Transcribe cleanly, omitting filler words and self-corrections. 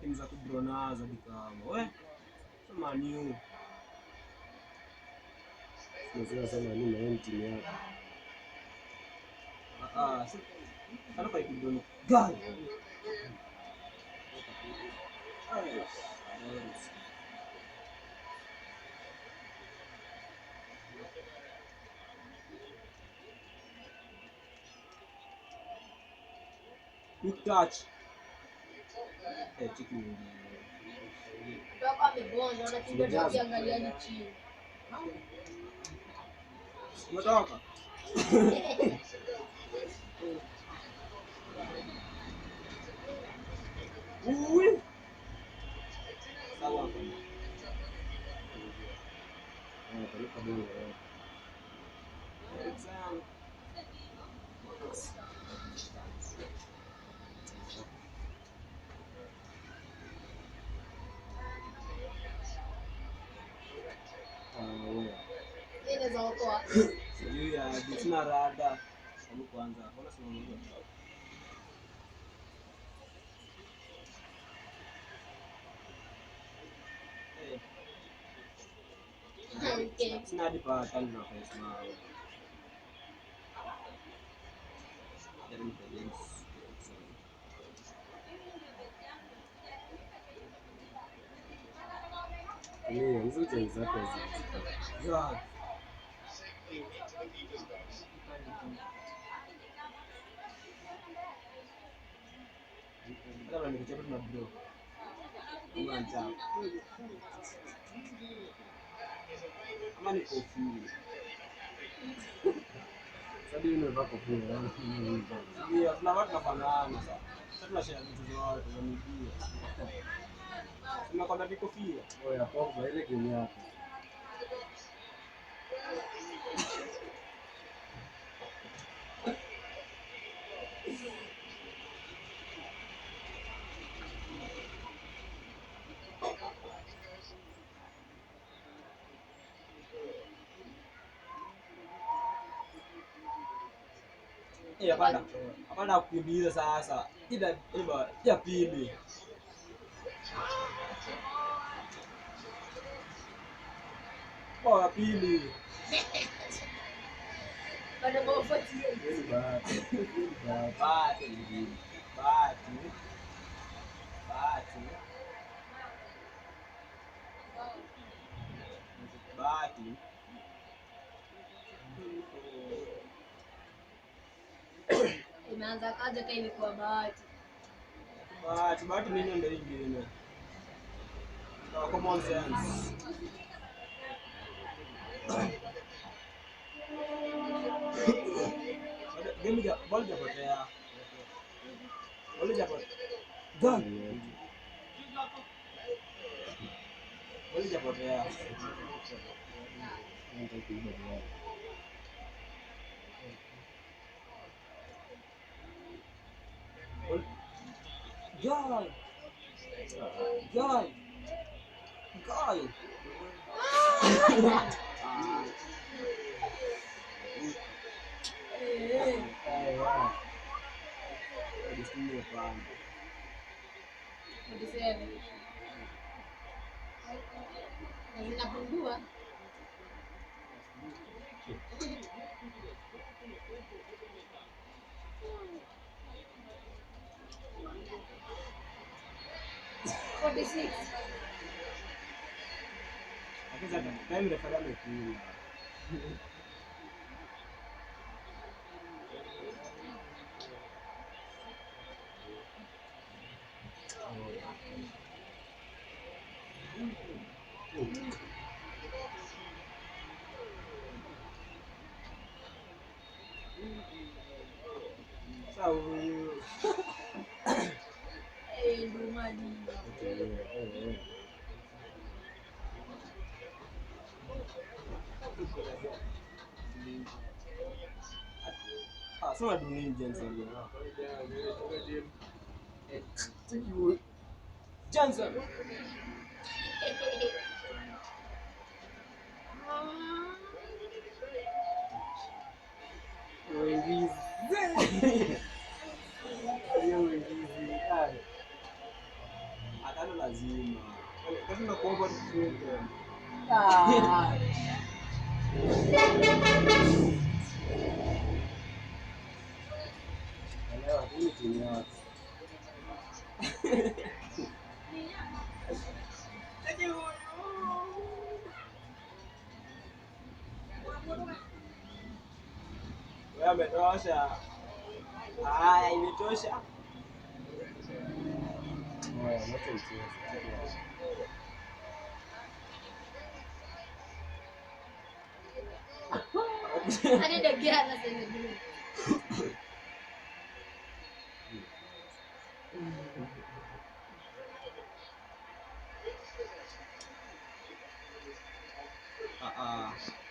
Timu za kudraw nazo hadi kama. We. Sema new. Sasa sema nini na hiyo timu yako? Ah ah, si kana kwa kudraw. God. Ay. Quick touch. Eh, chiki nyingine. Toka amebonda, wanakimbia tu wakiangaliana chini. Umetoka? Ui. Sawa hapa. Anapeleka bongo. Eh. Exam. Ah, wewe. Yeye inaweza okoa. Sijui ya sina rada. Hebu kwanza, mbona sina unajua? Eh, Okay. sina hadi pa tano na face na. Jaribu kujenga. Ni hizo timu zako hizi. Yeah. Hata nikichapa tuna draw. Ama njaa. Ama ni kofia. Sasa hivi nimevaa kofia. Ndio, tunavaa tunafanana sasa. Sasa tunashare vitu zote za miguu. Tunakwambia ni kofia. Oya, Pogba ile game yako. Eh, hapana. Hapana kukimbiza sasa. Ila ila ya pili. Bao ya pili. Bado bao 48. Hiyo ni bahati. Hiyo ni bahati. Bahati. Bahati. Bahati. Bahati. Imeanza kaja ka ilikuwa bahati. Bahati, bahati nini ndio ingine. Kwa common sense. Game ja ball japotea. Ball japotea. Gol. Ball japotea. Nataka kuiba bahati. Ball. Gol. Gol. Gol. Ah. Eh, Aya. Destiny hapana. 47. Na zinapungua. 46. Lakini sasa time referee amekula. Sasa huyu Eh, Ndumani. Okay, eh, eh. Ah, sema dunia Jensen. Jensen. Uingizi. Hiyo uingizi. Aya. Hata Lazima. Kwani tunakuomba tufunge. Ah. Elewa, hii ni timu yako. Cheki huyu. Wewe ametosha. Haya, imetosha. Oya, wacha mchezo. Hadi De Gea anasema blue. Ah ah.